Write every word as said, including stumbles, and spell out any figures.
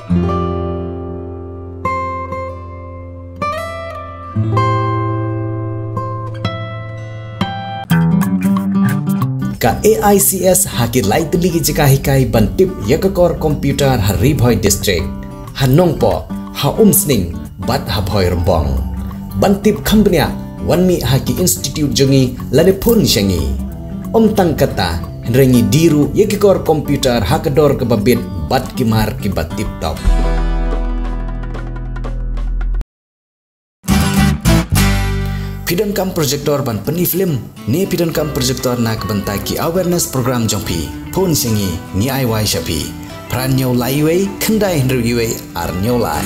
Ka A I C S ha ki lai tylli ki jaka hikai ban tip ïa ka kor computer ha Ri Bhoi District, ha Nongpoh, ha Umsning bad ha Bhoirymbong. Ban tip kham bniah, wan mih ha ki institute jong ngi lane phone sha ngi. Ym tang kata, hynrei ngi die ruh ïa ki kor computer ha ka dor kaba bit bad ki mar kiba tip top. Phi donkam projector ban pyni film ne phi donkam projector na ka bynta ki awareness program jong phi? Phone sha ngi, ngi ai wai sha phi. Phra hynñiew lai wei, khyndai hynriew wei, ar hynñiew lai.